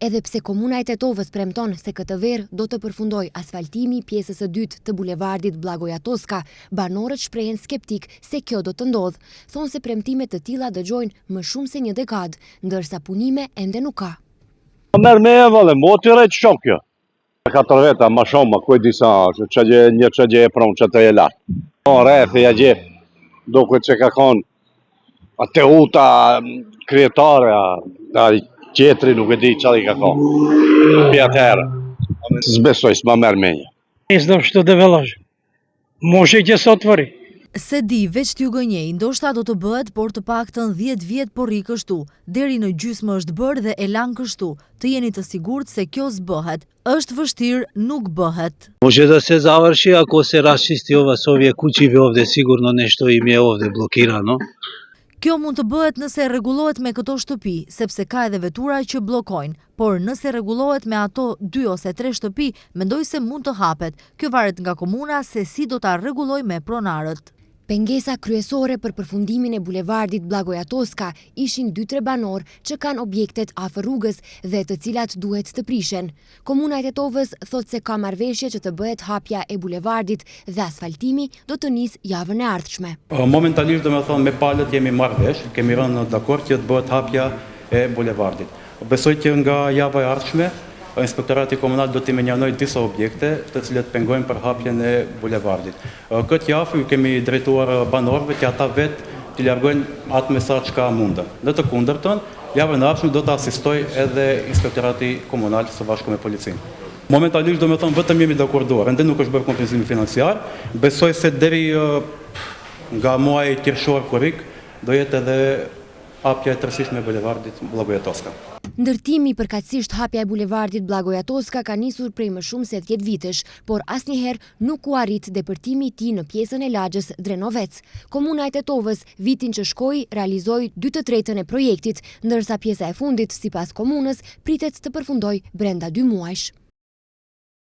Edhe pse Komuna e Tetovës premton se këtë verë do të përfundojë asfaltimi i pjesës së dytë të bulevardit Bllagoja Toska, banorët shprehen skeptikë se kjo do të ndodhë. Thonë se premtime të tilla dëgjojnë më shumë se një dekadë, ndërsa punime ende nuk ka. Ma merr menja vëlle, moti rrejt shok kjo. Katër veta, ma shumë, ma ku e di sa është, që gjë, një që gjë e pronë, që të e lartë. Po, rrethi, ja gjë, duket që ka konë, a Teuta, kryetare, a, a tjetri nuk e di që i ka konë. Pi atëherë. S'besoj, s'ma merr menja. Ne znam što da velažem. Može që se otvori. S'e di, veç t'ju gënjej, ndoshta do të bëhet, por të paktën 10 vjet po rri kështu. Deri në gjysmë është bërë dhe e lanë kështu. Të jeni të sigurt se kjo s'bëhet. Është vështirë, nuk bëhet. Može da se završi ako se raščisti ova s ovje kućive ovde, sigurno nešto im je ovde blokirano. Kjo mund të bëhet nëse rregullohet me këto shtëpi, sepse ka edhe vetura që bllokojnë, por nëse rregullohet me ato dy ose tre shtëpi, mendoj se mund të hapet. Kjo varet nga komuna se si do ta rregullojë me pronarët. Pengesa kryesore për përfundimin e bulevardit Bllagoja Toska ishin dy-tre banorë që kanë objektet afër rrugës dhe të cilat duhet të prishen. Komuna e Tetovës thotë se ka marrëveshje që të bëhet hapja e bulevardit dhe asfaltimi do të nisë javën e ardhshme. Momentalisht domethënë me palët jemi marrë vesh, kemi rënë dakord që të bëhet hapja e bulevardit. Besoj që nga java e ardhshme Inspektorati Komunal do t'i mënjanojë disa objekte, të cilët pengojnë për hapjen e bulevardit. Këtë javë ju kemi drejtuar banorëve që ata vetë t'i largojnë atë me sa çka munden. Në të kundërtën, javën e ardhshme do të asistojë edhe Inspektorati Komunal së bashku me policinë. Momentalisht domethënë vetëm jemi dakorduar, ende nuk është bërë kompensimi financiar, besoj se deri nga muaji qershor korrik do jetë edhe hapja e tërësishme e bulevardit Bllagoja Toska. Ndërtimi, përkatësisht hapja e bulevardit Bllagoja Toska ka nisur prej më shumë se 10 vitesh, por asnjëherë nuk u arrit depërtimi i tij në pjesën e lagjes Drenovec. Komuna e Tetovës vitin që shkoi realizoi 2/3 e projektit, ndërsa pjesa e fundit, sipas komunës, pritet të përfundojë brenda 2 muajsh.